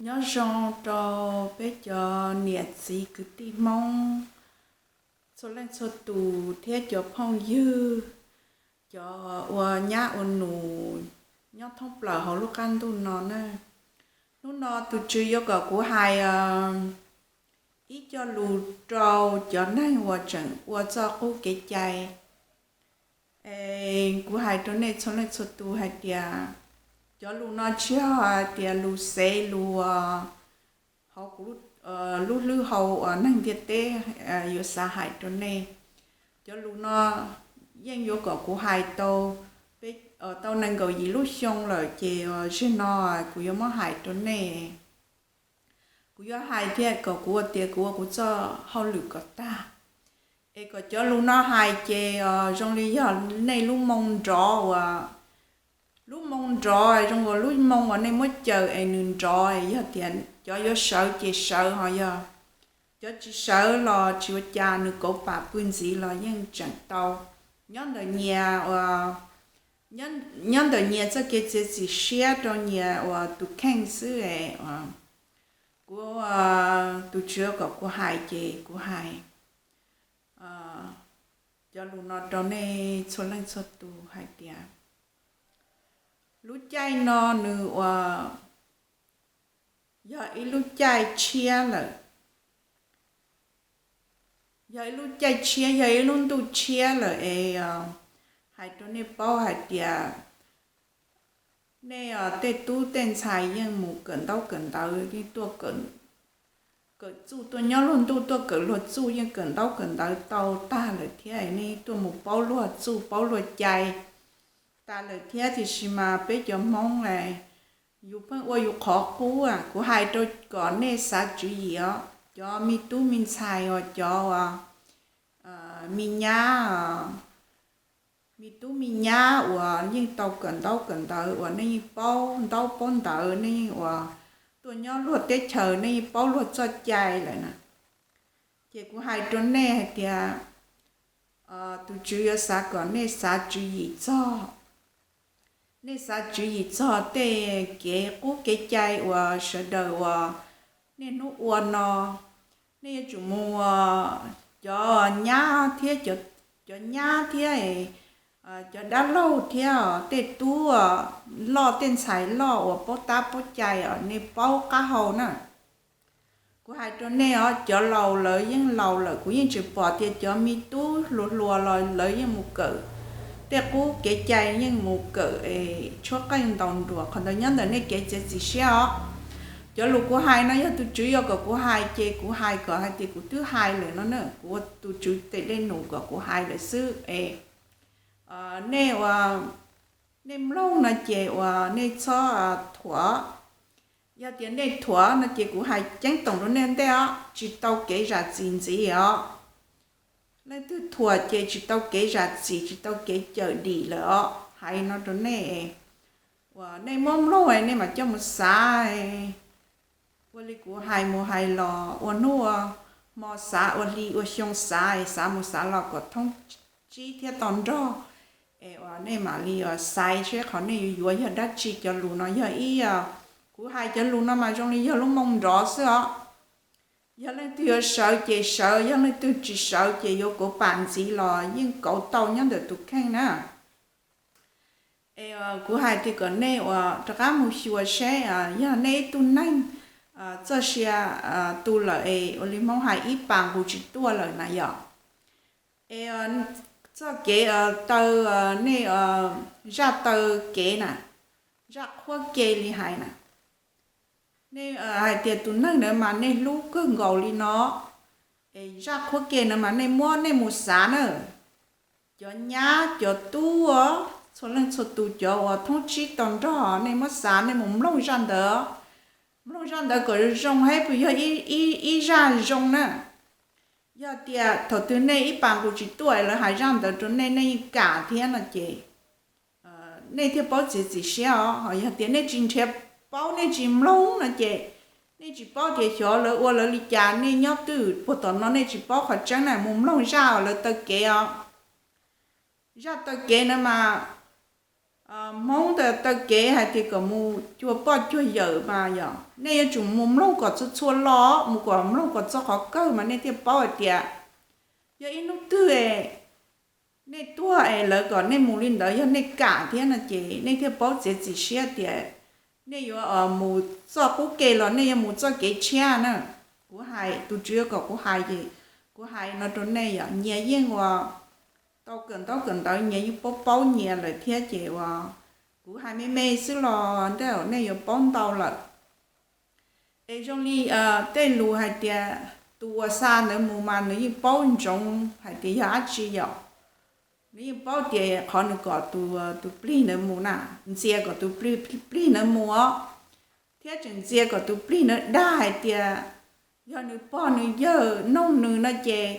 Nyob zoo rau peb cov niam txiv kwv tij Hmoob txhua leej txhua tus thiab cov phooj ywg, cov ua nyab ua nus nyob thoob plaws hauv lub qab ntuj no na. Hnub no tus Tswv yuav kom kuv hais ib co lus rau cov neeg uas tseem ua txoj qub kev cai. Es kuv hais rau nej txhua leej txhua tus hais tias cov lus no tsis yog hais tias lus xev lus hauv kuv lub hlwb hau uas neeg ntiaj teb yuav xav hais rau nej. Cov lus no yeej yuav kom kuv hais tau, tau nees nkaum yim lub xyoo lawm ces zaum no kuv yuav muab hais rau nej. Kuv yuav hais thiab kom kuv ua tias kuv ua kuv txoj hauj lwm kom tag, es kom cov lus no hais ces zoo li yog nej lub moo nrov uas, lub moo nrov zoo ua lub moo uas nej muab caws es nws nrov, yog tias cov yuav sawv ces sawv, ho yog cov tsis sawv los tsis ua cas, nws kauv pam pw ntxiv los yeej tseem tau. Nyob ntawm nyias uas, nyob ntawm nyias txoj kev txiav txim siab rau nyias uas tus kheej xwb es kuv, tus Tswv kom kuv hais ces kuv hais cov lus no rau nej txhua leej txhua tus hais tias lub caij no nws uas yog ib lub caij tshiab lawm, yog ib lub caij tshiab, yog ib lub ntuj tshiab lawm es hais rau nej paub hais tias nej tej tub tej ntxhais yeej mus kawm ntaub kawm ntawv, yeej tuaj kawm txuj, tuaj nyob luag ntuj tuaj kawm luag txuj, yeej kawm ntaub kawm ntawv tau tag lawm thiab, nej tuaj mus paub luag txuj paub luag cai tas lawm thiab, tiam sis mas peb cov Hmoob es yus pheej ua yus qhov qub. Kuv hais rau kom nej xav tswv yim os, cov me tub me ntxhais uas cov uas me nyab, me tub me nyab uas yeej tau kawm ntaub kawm ntawv, uas nej yeej paub ntaub paub ntawv, nej yeej uas tuaj nyob luag teb chaws, nej yeej paub luag txoj cai lawm na. Ces kuv hais rau nej hais tias tus Tswv yuav xav kom nej xav tswv yim txog, nej xav tswv yim txog tej kev qub kev cai uas sawv daws uas niaj hnub ua no. Nej yuav tsum mus, cov nyab thiab, cov nyab thiab, cov dab laug thiab tej tub loj tej ntxhais loj uas paub tab paub cai os, nej paub qab hau na. Kuv hais rau nej os, cov laus lawv yeej laus lawm, kuv yeej tsis pom tias cov me tub hluas hluas los lawv yeej mus kawm tej qub kev cai, yeej mus kawm es tshuab qeej ntaus nruas. Qhov ntawd nyob ntawm nej kev txiav txim siab os. Cov lus kuv hais no yog tus Tswv yuav kom kuv hais ces kuv hais kom hais tias kuv twb hais lawm no na, kuv ua tus Tswv tes dej num kom kuv hais lawm xwb es nej ua, nej mloog no ces uas nej txhob thuam. Yog tias nej thuam no ces kuv hais ceeb toom rau nej ntej os, tsis tau kev zam txim ntxiv os. Leej twg thuam ces tsis tau kev zam txim, tsis tau kev cawm dim lawm os. Hais no rau nej, uas nej muab mloog nej mam coj mus xav. Ua li kuv hais mus hais los, ua hnub ua hmo xav, ua hli ua xyoo xav, xav mus xav los kom thoob tsib thiab to nrog, es uas nej mam li uas xaiv seb qhov nej yuav yuav yog dab tsi. Cov lus no yog ib, kuv hais cov lus no mas zoo li yog lub moo nrov xwb os. Yog leej twg yuav sawv ces sawv, yog leej twg tsis sawv ces yuav kauv pam ntxiv los yeej kauv tau nyob ntawm tus kheej na. Es kuv hais tias kom nej uas rov qab mus xyuas seb, yog nej ib tug neeg txoj sia tu lawm es ua li Hmoob hais ib pas nqus tsis tuaj lawm na yom. Es txoj kev taw, nej zaj taw kev na, zaj qhuab ke li hais na, nej hais tias tus neeg ntawd mas nej hlub kawg nkaus li no, es zaj qhuab ke ntawd mas nej muab nej mus xav na. Cov nyab cov tub, txhua leej txhua tus cov uas thoob tsib to nrog, nej muab xav, nej mus mloog zaj ntawd, mloog zaj ntawd kom zoo zoo, hais puas yog ib zaj zoo na. Yog tias thaum twg nej ib pas nqus tsis tuaj lawv hais zaj ntawd rau nej, nej yeej kam thiab no ces nej thiaj paub txiav txim siab os. Ho yog tias nej tsis nrhiav paub, nej tsis mloog no ces nej tsis paub tias xyov lawv ua lawv li cas. Nej nyob twj ywm puag tom no nej tsis paub qhov tseeb na, mus mloog zaj uas lawv taw kev os. Zaj taw kev na mas Hmoob taw kev hais tias kom mus cuag poj cuag yawm mas yog nej yuav tsum mus mloog kom txhua txhua lo, mus kom mloog kom txog qhov kawg mas nej thiaj paub hais tias yog ib hnub twg nej tuag es lawv kom nej mus li ntawd, yog nej kam thiab no ces nej thiaj paub txiav txim siab tias nej yuav mus txoj qub ke los nej yuav mus txoj kev tshiab na. Kuv hais, tus Tswv yuav kom kuv hais ces kuv hais no rau nej yom, nyias yeej uas tau kawm ntaub kawm ntawv nyias yeej paub paub nyias lawm thiab ces uas kuv hais me me xwb los ntej nej yuav paub ntau lawm. Es zoo li tej lus hais tias tus uas xa ntawd mus mas nws yeej paub ntsoov hais tias yog dab tsi yom. Nws yeej paub tias qhov nws kom tus plig ntawd mus na, ntxias kom tus plig ntawd mus os, thiab tseem ntxias kom tus plig ntawd dag hais tias yog nws pog nws yawg noog nws no ces,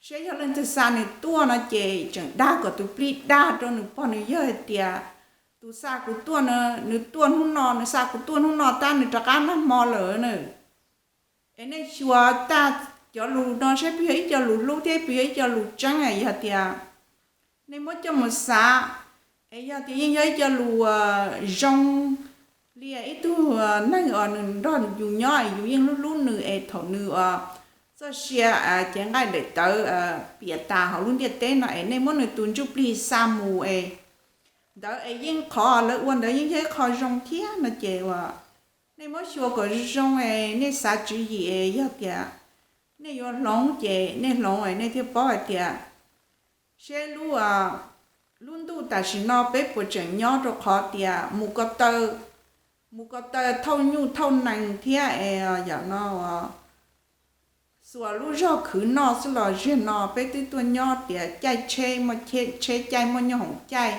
saib yog leej twg xa nws tuaj no ces tseem dag kom tus plig dag rau nws pog nws yawg hais tias tus xa kuv tuaj no, nws tuaj hnub no, nws xa kuv tuaj hnub no tab nws rov qab nag hmo lawm na. Es nej xyuas tag cov lus no saib puas yog ib co lus hlub thiab puas yog ib co lus tseeb. Yog tias nej muab coj mus xav, es yog tias yeej yog ib co lus zoo li ib tug neeg uas nws nrog yus nyob es yus yeej hlub hlub nws es thaum nws uas txoj sia cev nqaij daim tawv piam tas hauv lub ntiaj teb no es nej muab nws tus ntsuj plig xa mus es ntawd es yeej qhov lawv ua ntawd yeej yog ib qho zoo thiab no ces uas nej muab xyuas kom zoo zoo es nej xav tswv yim es yog tias nej yuav hloov ces nej hloov es nej thiaj paub hais tias seb lub, lub ntuj tam sim no peb puas tseem nyob rau qhov tias mus ko taw, mus ko taw thauj nyuj thauj nees thiab es yam no xuas lub zog khwv noj xwb los ziag no peb twb tuaj nyob tias caij tsheb muaj tsheb caij, muaj nyoob hoom caij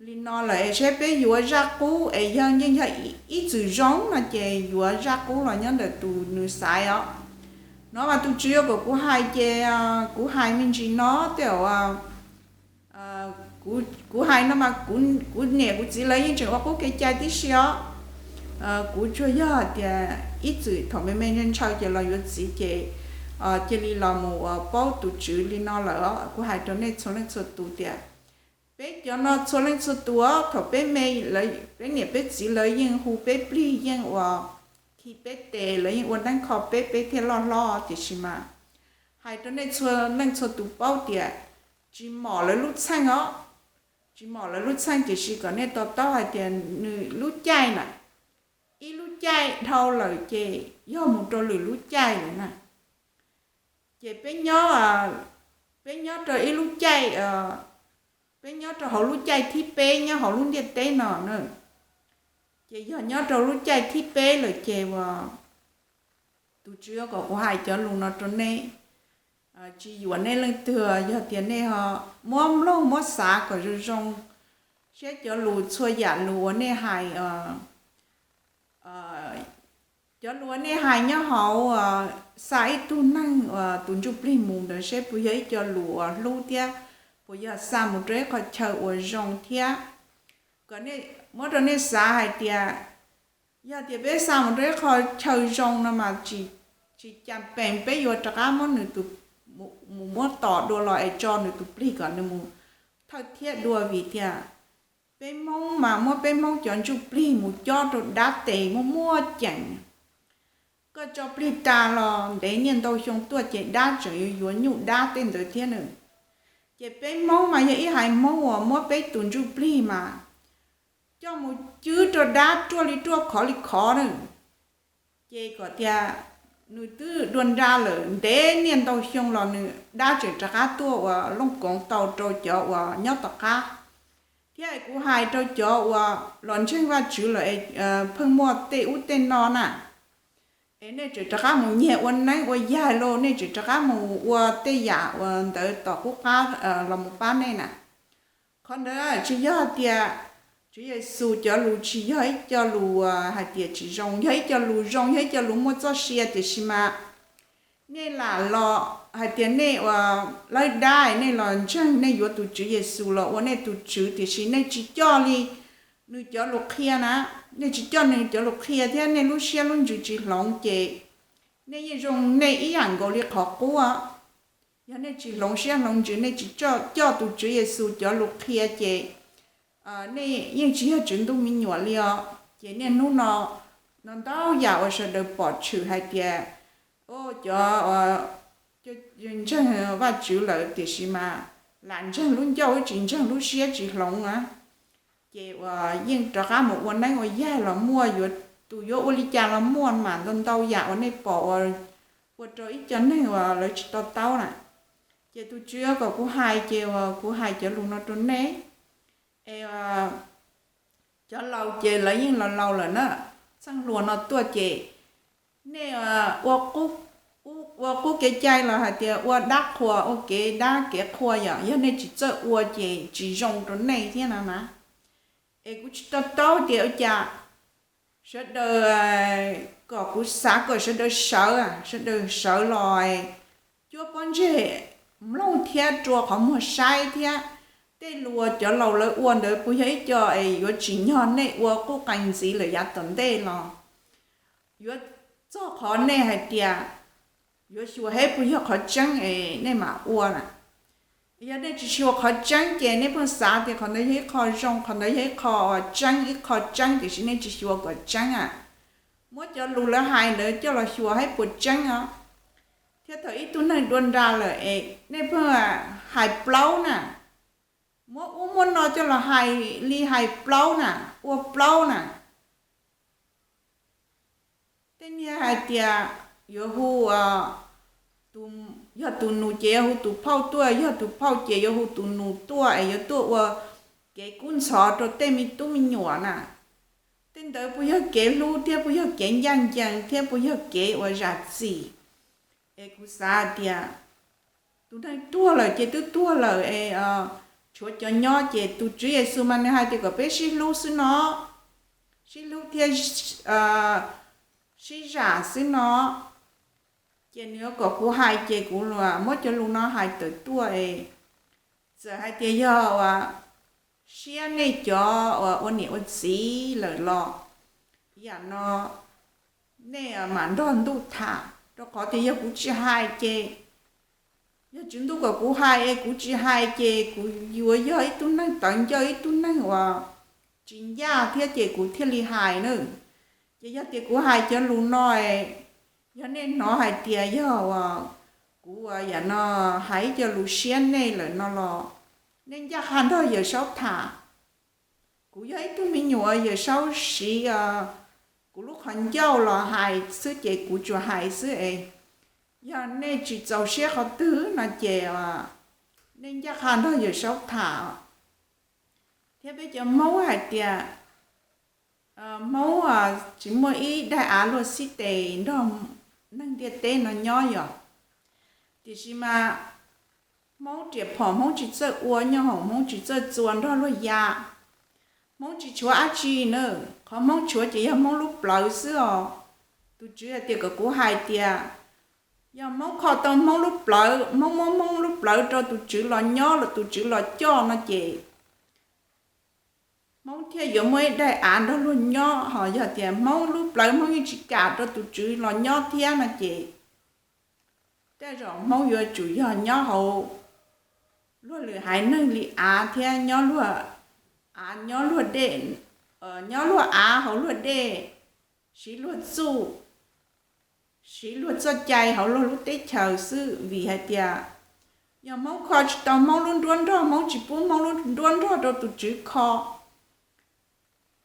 li no lawm es seb peb yuav zaj qub es yog yeej yog ib txwm zoo no ces yuav zaj qub los nyob ntawm tus nws xaiv os. No mas tus Tswv yuav kom kuv hais ces kuv hais me ntsis no tej uas kuv hais no mas kuv niam kuv txiv lawv yeej tseem ua qub kev cai tib si os. Kuv tsuas yog hais tias ib txwm thaum me me ntshaw ces los yuav txiv ces cia li los mus paub tus Tswv li no lawm os. Kuv hais rau nej txhua leej txhua tus tias peb cov no txhua leej txhua tus thaum peb me, peb niam peb txiv lawv yeej hu peb plig yeej uas khi peb tes, lawv yeej ua neeb kho peb, peb thiaj loj hlob. Tiam sis mas hais rau nej txhua leej txhua tus paub tias tsis mom lawv lub txheej os, tsis mom lawv lub txheej tiam sis kom nej to taub hais tias nws lub caij na, ib lub caij dhau lawm ces yog mus rau lwm lub caij lawm na. Ces peb nyob, peb nyob rau ib lub caij, peb nyob rau hauv lub caij thib peb nyob hauv lub ntiaj teb no na. Ces yog nyob rau lub caij thib peb lawm ces uas tus Tswv kom kuv hais cov lus no rau nej, tsis yuam nej leej twg, yog tias nej ho muab mloog muab xav kom zoo zoo, saib cov lus txhua yam lus uas nej hais, cov lus uas nej hais nyob hauv xa ib tug neeg tus ntsuj plig mus ntawd saib puas yog ib co lus uas hlub thiab puas yog xa mus rau ib qho chaw uas zoo thiab. Kom muab rau nej xav hais tias yog tias peb xa mus rau ib qho chaw zoo no mas tsis cas pees peb yuav rov qab muab nws tus, mus muab tos dua los es tso nws tus plig kom nws mus thawj thiab dua vim tias peb Hmoob mas muab peb Hmoob cov ntsuj plig mus cob rau dab tes muaj muaj ceem. Koj tso plig tas los ntev niaj ntau xyoo tuaj ces dab tseem yuav yuav nyuj dab tej ntawd thiab na. Ces peb Hmoob mas yog ib haiv Hmoob uas muab peb tus ntsuj plig mas coj mus cwb rau dab ruaj li ruaj khov li khov na. Ces kom tias nws twb dua nra lawm ntev niaj ntau xyoo los nws dab tseem rov qab tuaj ua looj koov tau rau cov uas nyob tom qab. Thiab kuv hais rau cov uas los ntseeg Vajtswv lawm es pheej muaj tej ub tej no na, es nej tseem rov qab mus nyiag ua neeb ua yaig los nej tseem rov qab mus ua tej yam uas ntawd tom qub qab los mus pab nej na. Qhov ntawd tsis yog tias Tswv Yexus cov lus tsis yog ib co lus hais tias tsis zoo, yog ib co lus zoo, yog ib co lus muaj txoj sia, tiam sis mas nej lam los hais tias nej ua lawv dab, nej los ntseeg, nej yuav tus Tswv Yexus los ua nej tus Tswv, tiam sis nej tsis coj li nws cov lus qhia na. Nej tsis coj nws cov lus qhia thiab nej lub siab lub ntsws tsis hloov ces nej yeej zoo nej ib yam nkaus li qhov qub. Yog nej tsis hloov siab hloov ntsws, nej tsis coj tus Tswv Yexus cov lus qhia ces nej yeej tsis yog Tswv Ntuj me nyuam li os. Ces niaj hnub no, no ntau yam uas sawv daws pom tshwm hais tias, o, cov ntseeg Vajtswv lawm tiam sis mas lam ntseeg lub ncauj tsis ntseeg lub siab tsis hloov na. Ces uas yeej rov qab mus ua neeb ua yaig los muaj, yuav tus yuav ua li cas los muaj, mas ntau ntau yam uas nej pom uas ua rau ib co neeg uas lawv tsis to taub na. Ces tus Tswv kom kuv hais ces uas kuv hais cov lus no rau nej. Es cov laus ces lawv yeej los laus lawm na, txheej hluas no tuaj ces nej ua qub kev cai los hais tias ua dab qhuas, ua kev dab kev qhua, yog, yog nej tsis txawj ua ces tsis zoo rau nej thiab no na. Es kuv tsis to taub tias ua cas sawv daws, kom kuv xav kom sawv daws sawv, sawv daws sawv los cuab pob ntseg mloog thiab rua qhov muag saib thiab. Tej lus cov laus lawv ua ntawd puas yog ib co es yuav tsim nyog nej ua quj qees ntxiv lawm yav tom ntej los? Yuav txog qhov nej hais tias yuav xyuas seb puas yog qhov tseeb es nej mam ua na. Yog nej tsis xyuas qhov tseeb ces nej pheej xav tias qhov ntawd yog ib qho zoo, qhov ntawd yog ib qho tseeb, ib qho tseeb, tiam sis nej tsis xyuas kom tseeb a. Muab cov lus lawv hais ntawd coj los xyuas seb puas tseeb os. Thiab thaum ib tug neeg dua nra lawm es nej pheej hais plaub na, muab ub muab no coj los hais li hais plaub na, ua plaub na. Tej niag hais tias yuav hu, yog tus nus ces yuav hu tus phauj tuaj, yog tus phauj ces yuav hu tus nus tuaj es yuav tuaj ua kev kub ntxhov rau tej me tub me nyuam na. Tej ntawd puas yog kev hlub thiab puas yog kev ncaj ncees thiab puas yog kev uas zam txim? Es kuv xav hais tias tus neeg tuag lawm ces twb tuag lawm es tshuav cov nyob, ces tus Tswv Yexus mas nws hais tias kom peb sib hlub xwb no, sib hlub thiab sib zam xwb no. Ces nws yuav kom kuv hais ces kuv muab cov lus no hais tawm tuaj es txawm hais tias yog uas siab nej cov uas ua niam ua txiv lawm los yam no nej mam nrog ntuj tham, rau qhov tias yog kuv tsis hais ces, yog Tswv Ntuj kom kuv hais es kuv tsis hais ces kuv yuav yog ib tug neeg tawv ncauj, ib tug neeg uas tsis ncaj thiab ces kuv thiaj li hais na. Ces yog tias kuv hais cov lus no, yog nej hnov hais tias yog uas kuv uas yam no hais ib co lus siab nej lawm no los nej ncaj qha nrog Yawm Saub tham. Kuv yog ib tug me nyuam Yawm Saub siv kuv lub qhov ncauj los hais xwb ces kuv tsuas hais xwb es, yog nej tsis txaus siab qhov twg no ces nej ncaj qha nrog Yawm Saub tham. Thiab peb cov Hmoob hais tias Hmoob tsis muaj ib daim av luag xib tes nrog neeg ntiaj teb no nyob yom. Tiam sis mas Hmoob riam phom Hmoob tsis txawj ua, nyob hoom Hmoob tsis txawj txua nrog luag ya. Hmoob tsis tshuav dab tsi na, qhov Hmoob tshuav ces yog Hmoob lub plawv xwb os. Tus Tswv hais tias kom kuv hais tias yog Hmoob kho tau Hmoob lub plawv, Hmoob muab Hmoob lub plawv rau tus Tswv los nyob, tus Tswv los coj no ces Hmoob thiaj yuav muaj ib daim av nrog luag nyob. Ho yog tias Hmoob lub plawv Hmoob yeej tsis kam rau tus Tswv los nyob thiab no ces tej zaum Hmoob yuav tsum yog nyob hauv luag lwm haiv neeg li av thiab nyob luag av, nyob luag dej, nyob luag av hauv luag dej, siv luag txuj, siv luag txoj cai hauv luag lub teb chaws xwb. Vim hais tias yog Hmoob kho tsis tau Hmoob lub nruab nrog, Hmoob tsis pub Hmoob lub nruab nrog rau tus Tswv kho,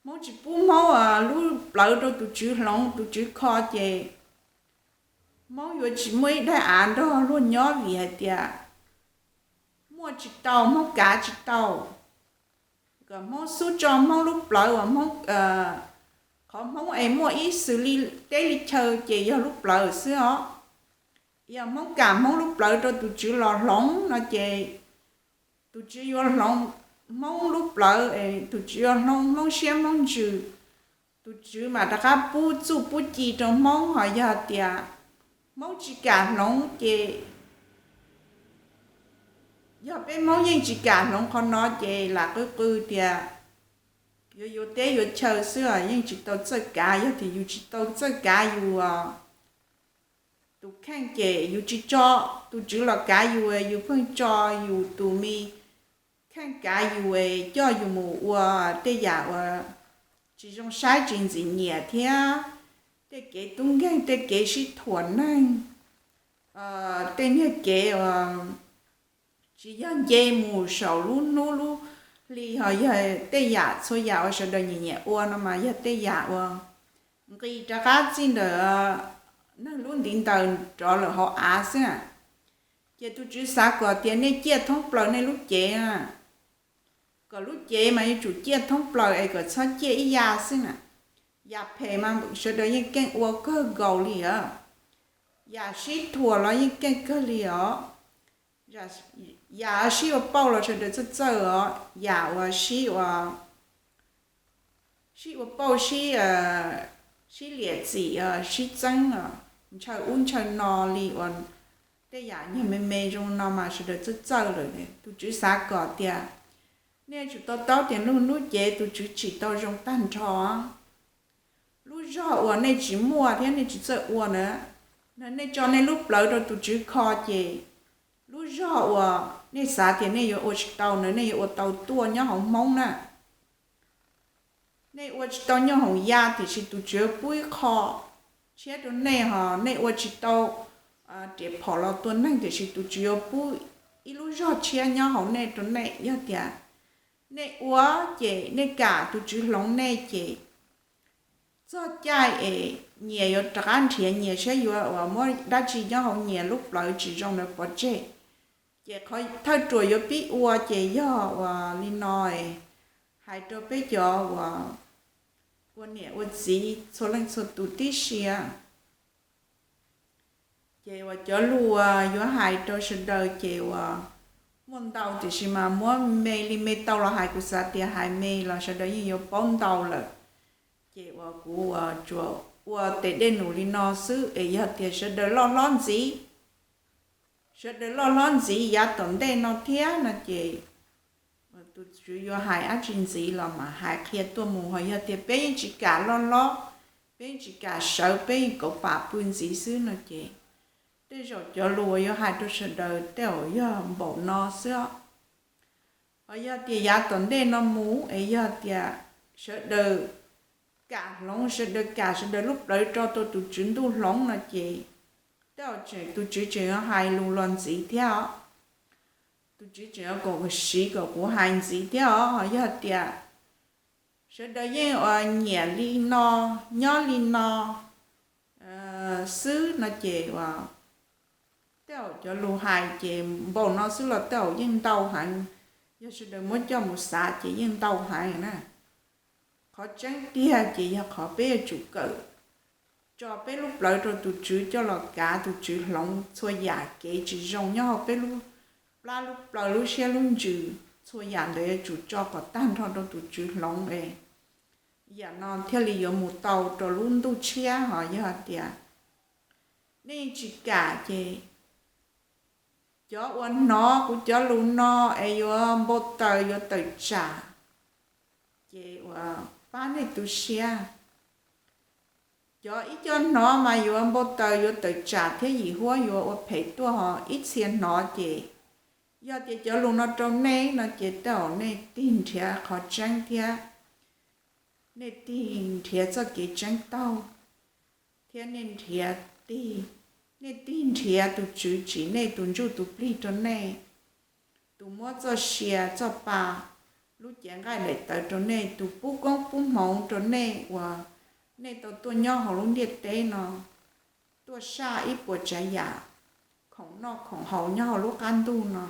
Hmoob tsis pub Hmoob lub plawv rau tus Tswv hloov, tus Tswv kho ces Hmoob yuav tsis muaj ib daim av nrog luag nyob. Vim hais tias muaj tsis tau, Hmoob kav tsis tau. Kom Hmoob xub tso Hmoob lub plawv uas Hmoob, qhov Hmoob es muaj ib xws li teb li chaw ces yog lub plawv xwb os. Yog Hmoob kam Hmoob lub plawv rau tus Tswv los hloov no ces tus Tswv yuav hloov Hmoob lub plawv, tus Tswv yuav hloov Hmoob siab Hmoob ntsws. Tus Tswv mam rov qab pub txuj pub ci rau Hmoob. Ho yog tias Hmoob tsis kam hloov ces, yog peb Hmoob yeej tsis kam hloov qhov no ces lam qw qw tias yuav yuav teb yuav chaw xwb os, yeej tsis tau txawj kav. Yog tias yus tsis tau txawj kav yus tus kheej ces yus tsis tso tus tswv los kav yus, yus pheej tso yus tus me kheej kav yus, coj yus mus ua tej yam uas tsis zoo saib, tsis ntxim nyiam thiab tej kev tub nkeeg, tej kev sib thuam neeg, tej niag kev uas tsis yog nce mus saum lub hnub lub hli, ho yog tej yam, txhua yam uas sawv daws nyiam nyiam ua no mas yog tej yam uas nqis rov qab txij ntawm neeg lub ntiv ntawd rov lawm hauv av xwb na. Ces tus tswv xav kom tias nej ciaj thoob plaws nej lub cev na, kom lub cev mas yuav tsum ciaj thoob plaws es kom txhob ciaj ib yam xwb na. Yam phem mas sawv daws yeej keej ua kawg nkaus li os, yam sib thuam los yeej keej kawg li os, yam sib ua pauj los sawv daws txawj txawj os, yam uas sib ua sib ua pauj, sib, sib liam txim, sib txeeb, ntshaw ub ntshaw no li uas tej yam nyuag me me zoo no mas sawv daws txawj txawj lawm. Tus tswv xav kom tias nej yuav tsum to taub tias nug hnub cev tus tswv tsim tau zoo tag nrho. Lub zog uas nej tsis muaj thiab nej tsis txawj ua na, nej tso nej lub plawv rau tus tswv kho ces lub zog uas nej xav tias nej yuav ua tsis tau na, nej yuav ua tau tuaj nyob hauv Hmoob na. Nej ua tsis tau nyob hauv ya tiam sis tus tswv pub ib qho tshiab rau nej, ho nej ua tsis tau riam phom los tua neeg tiam sis tus tswv yuav pub ib lub zog tshiab nyob hauv nej rau nej. Yog tias nej ua ces nej kam tus tswv hloov nej ces txog caij es nyias yuav rov qab nrhiav nyias saib yuav uas muab dab tsi nyob hauv nyias lub plawv tsis zoo ntawd pov tseg. Ces qhov thawj ruam yuav pib ua ces yog uas li no, hais rau peb cov uas ua niam ua txiv txhua leej txhua tus tib si. Ces uas cov lus uas yuav hais rau sawv daws ces uas muaj ntau tiam sis mas muab me li me tau los hais, kuv xav tias hais me los sawv daws yeej yuav paub ntau lawm. Ces uas kuv uas tsuas ua tes dej num li no xwb es yog tias sawv daws loj hlob ntxiv, sawv daws loj hlob ntxiv yav tom ntej no thiab no ces tus tswv yuav hais dab tsi ntxiv los mas hais qhia tuaj mus, ho yog tias peb yeej tsis kam loj hlob, peb yeej tsis kam sawv, peb yeej kauv pam pw ntxiv xwb no ces tej zaum cov lus uas yuav hais rau sawv daws tej zaum yog npaum no xwb os. Ho yog tias yav tom ntej no mus es yog tias sawv daws kam hloov, sawv daws kam sawv daws lub plawv tso rau tus tswv ntuj hloov no ces tej zaum tus tswv tseem yuav hais lus los ntxiv thiab os. Tus tswv tseem yuav kom siv kom kuv hais ntxiv thiab os. Ho yog tias sawv daws yeej uas nyiam li no, nyob li no xwb no ces uas tej zaum cov lus hais ces npaum no xwb los tej zaum yeej ntau heev. Yog sawv daws muab coj mus xav ces yeej ntau heev na. Qhov tseeb tiag ces yog qhov peb yuav tsum kawm tso peb lub plawv rau tus tswv coj los kav tus tswv hloov txhua yam kev tsis zoo nyob hauv peb lub plab lub plawv lub siab lub ntsws, txhua yam ntawd yuav tsum tso kom tag nrho rau tus tswv hloov es yam no thiaj li yuav mus tau rau lub ntuj tshiab. Ho yog tias nej tsis kam ces cov uas hnov kuv cov lus no es yuav npau taws yuav tawm tsam ces uas pab nej tu siab. Cov ib co hnov mas yuav npau taws yuav tawm tsam thiab yim huab yuav ua phem tuaj, ho ib txhia hnov ces yog tias cov lus no rau nej no ces tej zaum nej tig nrhiav qhov tseeb thiab nej tig nrhiav txoj kev tseeb taug thiab nej nrhiav tig, nej tig nrhiav tus tswv tsim nej, tus ntsuj tus plig rau nej, tus muab txoj sia txoj pa, lub cev nqaij daim tawv rau nej, tus pub koob pub hmoov rau nej uas nej tau tuaj nyob hauv lub ntiaj teb no, tuaj saj ib puas tsav yam khoom noj khoom haus nyob hauv lub qab ntuj no.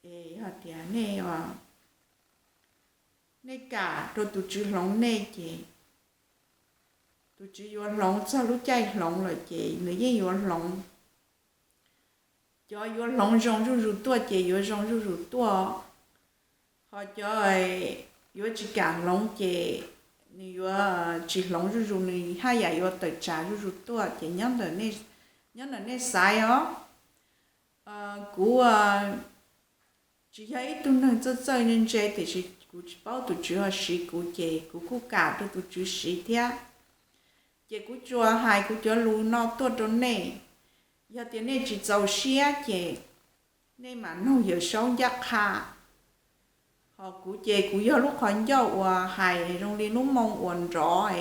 Es yog tias nej, nej kam rau tus tswv hloov nej ces tus tswv yuav hloov txog lub caij hloov lawm ces nws yeej yuav hloov. Cov yuav hloov zoo zuj zus tuaj ces yuav zoo zuj zus tuaj, ho cov yuav tsis kam hloov ces nws yuav tsis hloov zuj zus, nws haj yam yuav tawm tsam zuj zus tuaj ces nyob ntawm nej xaiv os. Kuv tsis yog ib tug neeg txawj txawj ntse ntse tiam sis kuv tsis paub tus tswv ho siv kuv ces kuv kuj kam rau tus tswv siv thiab. Ces kuv tsuas hais kuv cov lus no tuaj rau nej, Yog tias nej tsis txaus siab ces nej mam noog Yawm Saub ncaj qha. Ho kuv ces kuv yog lub qhov ncauj uas hais zoo li lub moo uas nrov